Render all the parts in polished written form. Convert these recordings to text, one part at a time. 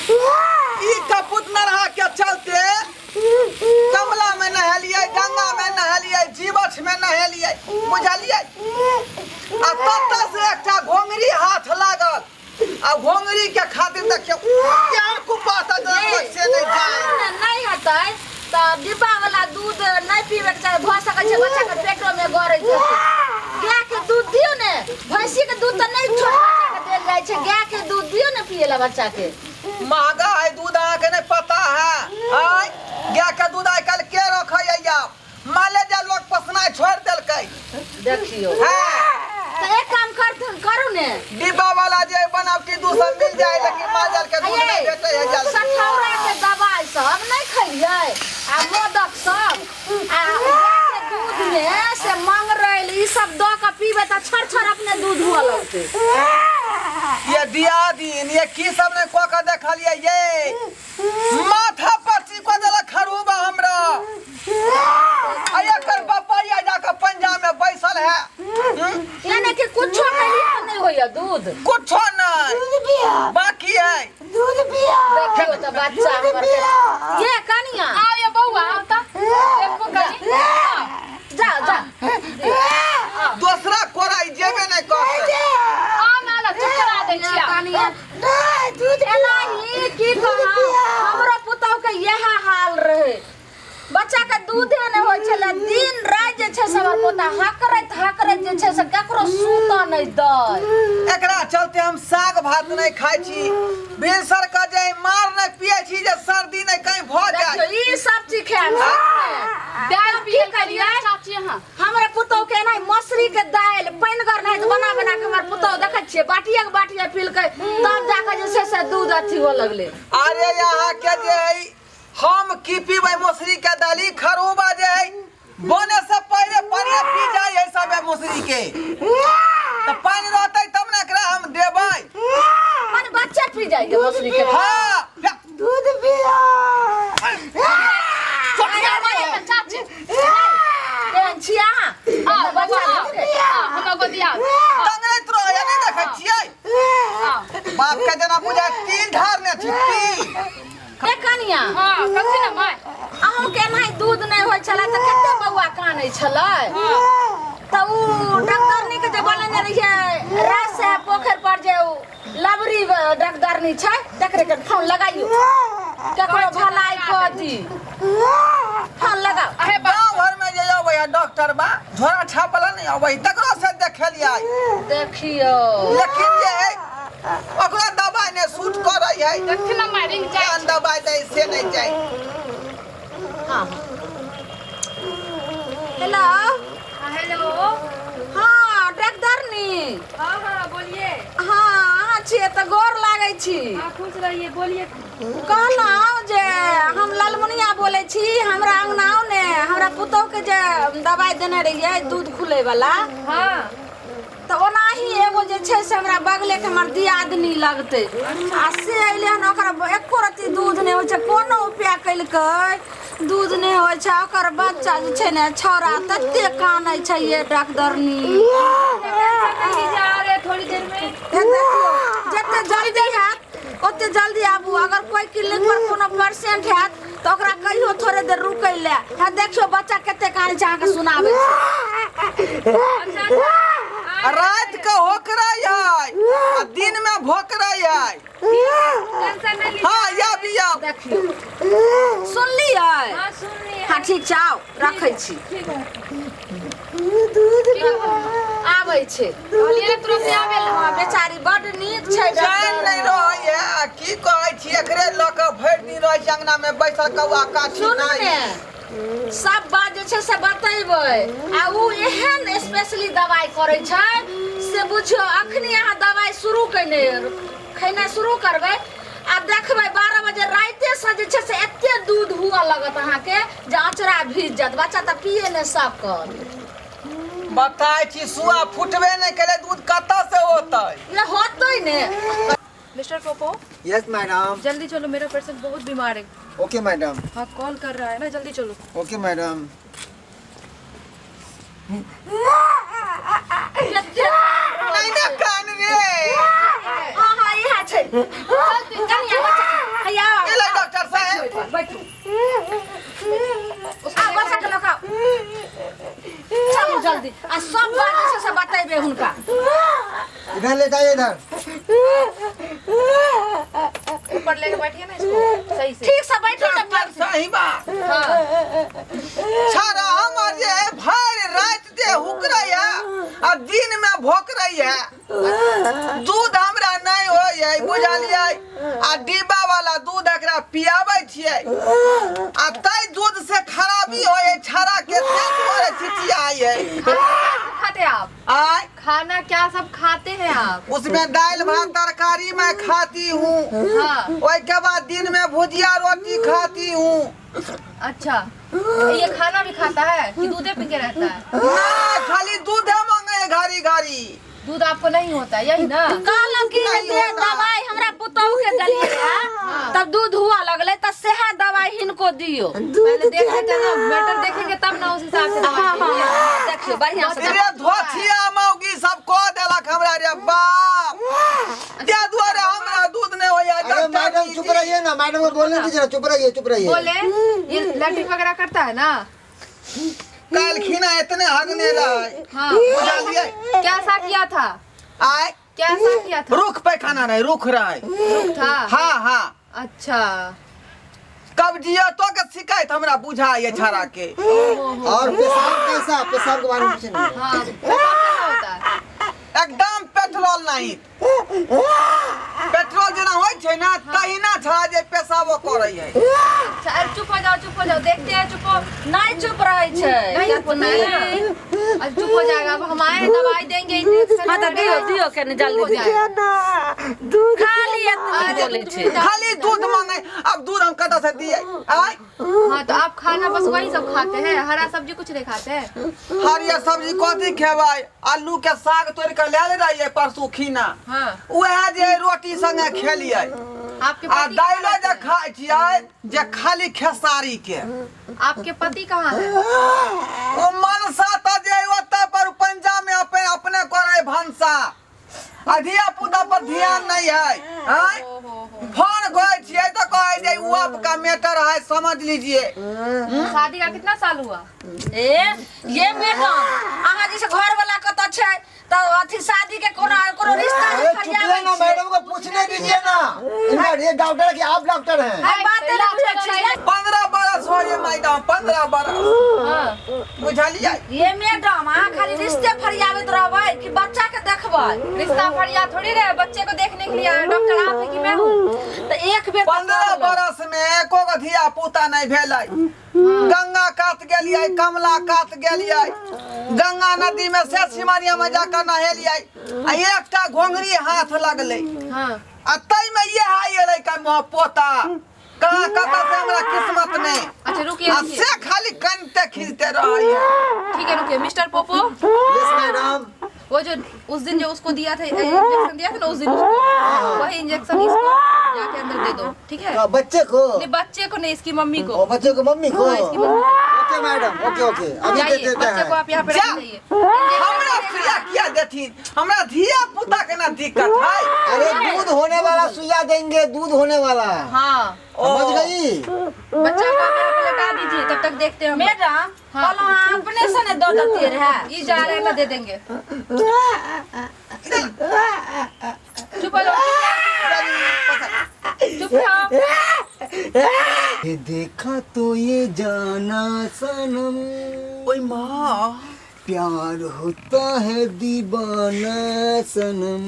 ई कपूत नरहा के चलते कमला में नहेलियै, गंगा में नहेलियै, जीवछ में नहेलियै, बुझलियै? आ ततऽ से एकटा घोंघरी हाथ लागल आ घोंघरी के खातिर देखियौ केहन कुपाता देलक से नहि जाय। नहि हेतै तऽ डिब्बा वाला दूध नहि पीबे के चाही, भऽ सकै छै बच्चा के पेटो में गड़ै छै। गाय के दूध दियौ ने, भैंसी के दूध तऽ नहि छोट बच्चा के देल जाइ छै, गाय के दूध दियौ ने पिए ला बच्चा के। महगा है दूध, अहाँके नहि पता है? आय गाय के दूध आइ काल्हि के रखै है? माले जा लोग पोसनाइ छोड़ि देलकै। देखियौ। हाँ। तऽ एक काम करथुन, करू ने। डिब्बा वाला जे बनावटी दूध सब मिल जाए, लेकिन माल जाल के दूध नहीं भेटै है जल्दी। सठौरा के दवाई सब नहीं खैलियै आ मोदक सब आ गाय के दूध में से मंगरैल ई सब दऽ कऽ पीबै तऽ छर छर अपने दूध हुअ लगतै। ये दिया दिन ये की सब ने कऽ के देखलियै, ये माथा पर चिपका देलक खरूबा हमरा। आ एकर बपैया जाके पंजा में बैसल है। यानी कि कुछो के लिए नहीं होइया दूध। कुछो नहीं दूध पिया। बाकी है। दूध पिया। देखियो तऽ बच्चा हमर के। ये कनिया। आओ ये बौआ, आओ तऽ। देखबो कनी। जा जा। दोसरा कोराई जेबे नहीं करते। आओ ना, ला चुप करा दै छियै। कनिया। नहीं, दूध पिया। एनाही की कहब, हमरो पुतहु के इएह हाल रहे, बच्चा के दूधे नहि होइ छलै, दिन राति जे छै से हमर पोता हकरैत हकरैत जे छै से ककरो सुतऽ नहि दै। एकरा चलते हम साग भात नहीं खाइ छी, भिनसर के जे मार नहीं पिए छी जे सर्दी नहीं कहीं भऽ जाए। देखियौ ई सब चीज खायल दालि की पियल करियै? करियै चाची अहाँ। हमरे पुतहु के एनाही मसुरी के दालि पानिगर नहि तऽ बना बना के हमर पुतहु देखै छियै बाटिया के बाटिया पीलकै, तब जाके जे छै से दूध अथी हुअ लगलै। अरे यहाँ के जे है हम की पीबै मसुरी के दालि, खरूबा जे है बने से पहले पानी पी जाए है सब मसुरी के, तो पानी रहते तब ना एकरा हम देबै। माने बच्चा पी जाए मसुरी के। हाँ। दूध पिया। चाची केहन छी अहाँ? आओ बौआ, बच्चा आओ। के। आओ, हमरा गोदी आओ। टंगैत रहे नहीं देखै छियै? आओ। बाप के जेना बुझाय तिल ढारने छी तिल। ए कनिया। हाँ, कथी ने माय? अहूँके एनाही दूध नहि होइ छलै तऽ कते बौआ कानै छलै? तऽ उ डॉक्टरनी के जे बोलेने रहियै राज साहेब पोखरि पर जे उ लबरी डॉक्टरनी छै, तकरे के फोन लगाइयो, केकरो भलाई कऽ दी। फोन लगाओ। अहे बा गाँव घर में जे अबै है डॉक्टर बा झोरा छाप वाला नहीं अबै, तकरो से देखेलियै। देखियो। लेकिन जे है ओकरा दवाई ने सूट करै है। देखथिन ने माय, रिंग जाइ केहन छै। दवाई दै से नहीं जाइ। हाँ हेलो। हाँ, हेलो। हाँ डॉक्टरनी। हाँ हाँ बोलिए। हाँ अहाँ छियै तऽ गोर लागै छी। हाँ खुश रहिए, बोलिए। कहलहुँ जे हम ललमुनिया बोलै छी, हमरा अङ्गना आउ ने, हमरा पुतहुके जे दवाइ देने रहियै दूध खुलैवला। हाँ। तऽ ओनाही एगो जे छै से हमरा बगलेके हमर दियादनी लगतै आ से अयलै हन, ओकरा एको रत्ती दूध नहि होइ छै, कोनो उपाय केलकै दूध नहि होइ छै, ओकर बच्चा जे छै ने छौड़ा तते कानै छै ये डाक्टरनी। जा रहे थोड़ी देर में। हे देखियौ, जते जल्दी हैत ओते जल्दी आबू, अगर कोई क्लिनिक पर कोनो पेशेंट हैत तऽ ओकरा कहियो थोड़े देर रुकै लए। हे देखियौ बच्चा कते कानै छै, अहाँके सुनाबै छै। अच्छा अच्छा। रात के होकरै है आ दिन में भोकरै है। टेंशन नहीं लीजिए। हाँ या भी आओ। देखियौ सुनलियै? हाँ सुन लिए। हाँ ठीक छै, आउ रखै छी। ठीक है। दूध आबै छै। कहलियै ने तुरंत आबै ला। हाँ बेचारी बड नीक छै। चैन नहीं रहै है, की कहै छी, एकरे लऽ कऽ भरि दिन रहै छी अंगना में बैसल कौआ काठी। सुनू नहि ने, सब बात जे छै से बतेबै आ उ एहन स्पेशली दवाइ करै छै से बुझियौ अखनी अहाँ दवाइ शुरू केने खेनाइ शुरू करबै आ देखबै 12 बजे राइते से जे छै से एते दूध हुअ लगत अहाँके जे अँचरा भीज जायत, बच्चा तऽ पिए नहि सकत। बताय छी सुआ फुटबे नहि केलै, दूध कतऽ से होतै? ये होतै ने। Mister Poopó. Yes madam. जल्दी चलो, मेरा पेशेंट बहुत बीमार है। Okay madam. हाँ कॉल कर रहा है ना, जल्दी चलो। Okay madam. नहीं ना कान रे। हाँ हाँ इएह छै। कनिया बच्चा लेटाइए इधर। ऊपर लेके बैठिए ना इसको सही से। ठीक से बैठो ने। डॉक्टर साहिबा, हाँ। छाड़ा हमर जे है भरि राति जे हुकरै है आ दिन में भोकरै है। दूध हमरा नहीं होइ है, बुझलियै? आ डिब्बा वाला दूध एकरा पियाबै छियै आ तै दूध से खराबी होइ है छाड़ा के, ते दुआरे चिचियाइ है। खाना क्या सब खाते हैं आप? आय? खाना क्या सब खाते हैं आप? उसमें दाल भात तरकारी मैं खाती हूँ। हाँ। ओहिके बाद दिन में भुजिया रोटी खाती हूँ। अच्छा, ये खाना भी खाता है कि दूधे पी के रहता है? ना, खाली दूधे मांगे घड़ी घड़ी। दूध आपको नहीं होता है, यही ना? कहलहुँ कि नहीं जे होता। दवाई हमरा पुतहु के देलियै है तब दूध हुआ लगलै, तऽ सेहा दवाई हिनको दियौ। पहले देख लेते हैं ना, मैटर देखेंगे तब ना उस हिसाब से दवाई हाँ हाँ देंगे। हाँ, देखियौ बढ़िया से। रे धोथिया मौगी सब कह देलक हमरा रे बाप, ते दुआरे हमरा दूध नहीं होइया। अरे डॉक्टर मैडम, जी। चुप रहिए ना, मैडम को बोलने दीजिए ना। चुप रहिए, चुप रहिए। बोले, ये लैट्रिन वगैरह करता है ना? काल्हि एतने हगने रहै। हाँ। बुझलियै? कैसा किया था? आय? कैसा किया था? रुख पैखाना रहे, रुख रहे। रुख था? हाँ हाँ। अच्छा। कब्जियतो के शिकायत हमरा बुझाइए छाड़ा के। और पेशाब कैसा? पेशाब के बारे में पूछे नहीं। हाँ, पेशाब कैसा होता है? एकदम पेट्रोल नहीं, पेट्रोल जेना होइ छै ना तहिना छड़ा जे पेशाबो करै है। अच्छा, अरे चुप हो जाओ, चुप हो जाओ, देखते हैं, चुप हो। नहि चुप रहै छै। नहीं चुप होता है ना? अच्छा, चुप हो जाएगा। अब हम आए हैं, दवाई देंगे, इंजेक्शन हाँ, तऽ दियौ लगेगा। दियौ कनि जल्दी। हो जाएगा। ना दूध। खाली एतनी बोलै छै। खाली दूध मांगे, अब दूध हम कतऽ से दिए आय? हाँ, तो आप खाना बस वही सब खाते हैं? हरा सब्जी कुछ नहीं खाते हैं? हरियर सब्जी कथी खेबै? आलू के साग तोड़ के लायल रहियै परसू खीना। हाँ। उएह जे रोटी संगे खेलियै। आपके आ पति दाइलो कहाँ जे रहते हैं? खाइ छियै जे खाली खेसारी के। आपके पति कहाँ है? ओ मनसा तऽ जे ओतऽ पर पंजाब में अपने अपने करे भनसा आ धिया पुता पर ध्यान नहीं है, आँय? ओ हो हो। फोन गए छियै तऽ कहै जे उ आपका मैटर है, समझ लीजिए। शादी का कितना साल हुआ? ए ये मैडम, अहाँ जैसे घर वाला कतऽ छै तऽ अथी शादी के कोनो कोनो रिश्ता अरे जे चुप फरियाबै रहिए ना, छियै। मैडम को पूछने दीजिए ना। इनका ये डॉक्टर है कि आप डॉक्टर हैं? आइ बाते नहि बुझै छियै। 15 बरस होइए मैडम, 15 बरस। हाँ। बुझलियै? ये मैडम, अहाँ खाली रिश्ते फरियाबैत रहबै कि बच्चा के देखबै? रिश्ता फरिया थोड़ी रहे, बच्चे को देखने के लिए आए। डॉक्टर आप है कि मैं हूँ? तऽ एक बेर तऽ 15 कहलहुँ। बरस में एको गो धिया पुता नहीं भेलै। गंगा कात गेलियै, कमला कात गेलियै, गंगा नदी में से सिमरिया में जाकर नहेलियै आ एकटा घोंघरी हाथ लगलै। हाँ। आ तै में इएह एलै का मुँह पोता कहाँ कतऽ से हमरा किस्मत में। अच्छा, रुकिए। आ रुकिए। से खाली कनते खींचते रहैया। ठीक है, रुकिए। Mister Poopó. Yes madam. वो जो उस दिन जो उसको दिया था, इंजेक्शन दिया था ना उस दिन उसको, वही इंजेक्शन इसको जाके अंदर दे दो, ठीक है? तो बच्चे को? नहीं, बच्चे को नहीं, इसकी मम्मी को। ओ, बच्चे को, मम्मी को? हाँ, इसकी मम्मी को। ओके मैडम, ओके ओके, अभी दे जाइए, देते बच्चे हैं। को आप यहाँ पे जा। रख जाइए। हमरा सुइया किया देथिन? हमरा धिया पुता के ना दिक्कत है। अरे दूध होने वाला सुइया देंगे, दूध होने वाला। हाँ। समझ गई? बच्चा को आप यहाँ पे लगा दीजिए, तब तक देखते हैं हम। मैडम, हाँ। कहलहुँ अहाँ अपने से ने दऽ देतियै रहए। ये जा रहे हैं ना, दे देंगे। चुप हो जाओ, चुप रहो। ये देखा तो ये जाना सनम, ओइ माँ, प्यार होता है दीवाना सनम,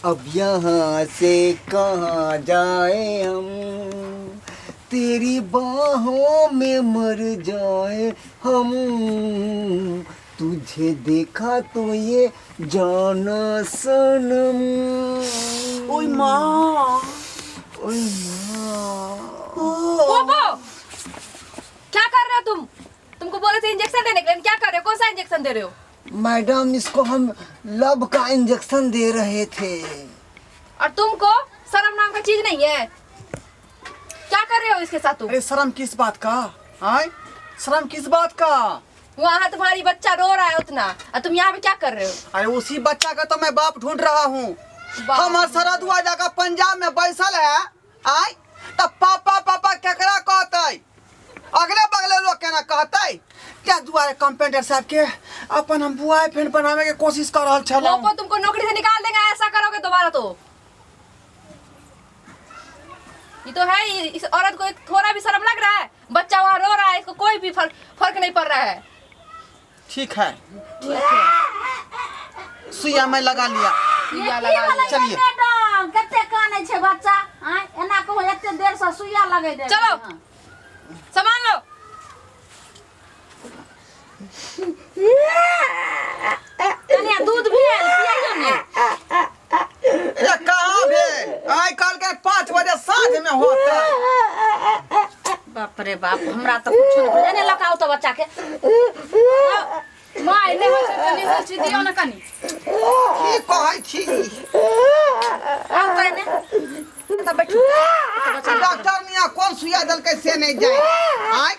अब यहाँ से कहाँ जाए हम, तेरी बाहों में मर जाए हम, तुझे देखा तो ये जाना सनम। ओइ माँ। ओए माँ। पोपो, क्या कर रहे हो तुम? तुमको बोले थे इंजेक्शन देने के लिए, क्या कर रहे हो? कौन सा इंजेक्शन दे रहे हो? मैडम, इसको हम लव का इंजेक्शन दे रहे थे। और तुमको शर्म नाम का चीज नहीं है? क्या कर रहे हो इसके साथ तुम? अरे शर्म किस बात का आय, शर्म किस बात का? वहाँ तुम्हारी बच्चा रो रहा है उतना और तुम यहाँ पे क्या कर रहे हो? अरे उसी बच्चा का तो मैं बाप ढूंढ रहा हूँ। बाप। हम सरदुआ जाकर पंजाब में बैसल है आय, तब पापा पापा केकरा कहते? अगले बगले लोग केना कहते? क्या दुआरे कंपाउंडर साहब के अपन हम बॉयफ्रेंड बनावे के कोशिश कर रहल छलहुँ। वो तुमको नौकरी से निकाल देंगे, ऐसा करोगे दोबारा तो। ये तो है ही, इस औरत को एक थोड़ा भी शर्म लग रहा है? बच्चा वहाँ रो रहा है, इसको कोई भी फर्क फर्क नहीं पड़ रहा है। ठीक है, सुइया मैं लगा लिया। सुइया की लगा भेलै लिया। चलिए। मैडम, कते कानै छै बच्चा? आँय, एना कहू एते देर से सुइया लगै दे। चलो। सामान लो। कनिया दूध भेल पियाइयो ने। ये कहाँ भेल? आइ काल्हि के 5 बजे साँझ में होता। बाप रे बाप, हमरा तऽ कुछो नहि बुझाइ। एने लऽ कऽ आउ तऽ बच्चा के। माँ एने होइ छै कनि होइ छै, दियौ ने कनि। की कहै छी? आउ तऽ एने तऽ बैठू। डॉक्टर मियाँ कोन सुइया देलकै से नहि जाय। आँय,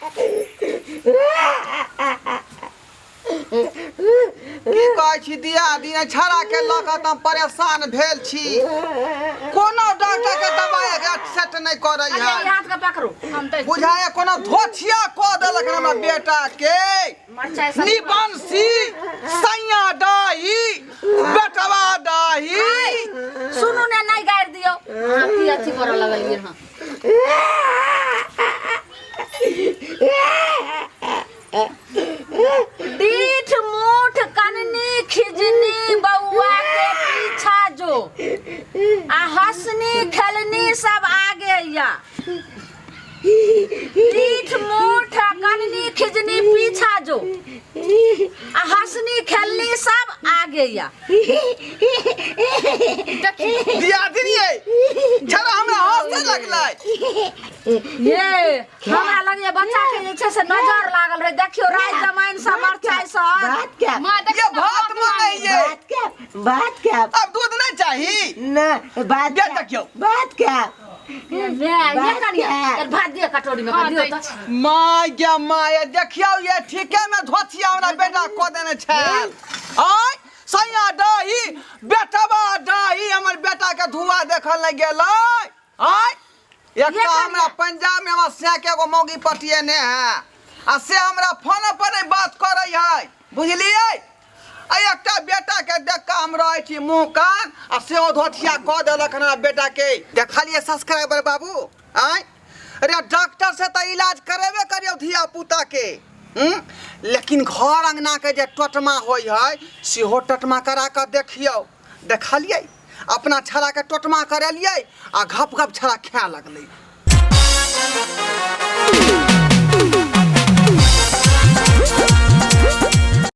की कहै छी दिया दिना छड़ा के लऽ कऽ तऽ हम परेशान भेल छी। कोनो डॉक्टर के दबाई सेट नहि करै अच्छा, है। ई हाथ के पकड़ू। हम दै छी। बुझाय कोनो धोछिया कऽ देलक हमरा बेटा के। मरचाइ सब निबंसी सैया डाही बेटवा डाही। सुनू ने, नहि गारि दियौ। अहाँ की अथी करऽ लगलियै हँ? डीठ मूठ कननी खिजनी बउआ के पीछा जो, आ हंसनी खेलनी सब आगे या। डीठ मूठ कननी खिजनी पीछा जो, आ हंसनी खेलनी सब आगे या। दिया दिनिये छड़ा हमरा हंसे लगलै। ये हमरा लगैया बच्चा के जे छै से नजर लागल रहे। देखियो राय जमाइन सब मरचाइ सब। भात क्या? माँ ये देखियौ ने, भात मंगैये। भात क्या? भात क्या? अब दूध नहीं चाही? ना, भात दे क्या? देखियौ। भात क्या? ये ये कनिया भात। भात दिअ कटोरी में। हाँ, दियौ दै तऽ। छी। माय गे माय, देखियौ ये ठीके में धोतिया हमरा बेटा कऽ देने छल। आय सैया डाही बेटवा डाही, हमर बेटा के धुआं देखल नहि गेलै। आय एक ये तऽ हमरा कनिया। पंजाब में हमरा सैया के एगो मौगी पटिएने है आ से हमरा फोन पर नहीं बात करै है, बुझलियै? आ एकटा बेटा के देख कऽ हम रहै छी मुँह कान आ सेहो धोतिया कऽ देलक हन हमरा बेटा के। देखलियै सब्सक्राइबर बाबू? आँय अरे डॉक्टर से तऽ इलाज करेबे करियौ धिया पुता के, हूँ? लेकिन घर अंगना के जे टोटमा होइ है सेहो टोटमा करा कऽ देखियौ। देखलियै अपना छड़ा के टोटमा करेलियै आ घप घप छड़ा खाए लगलै।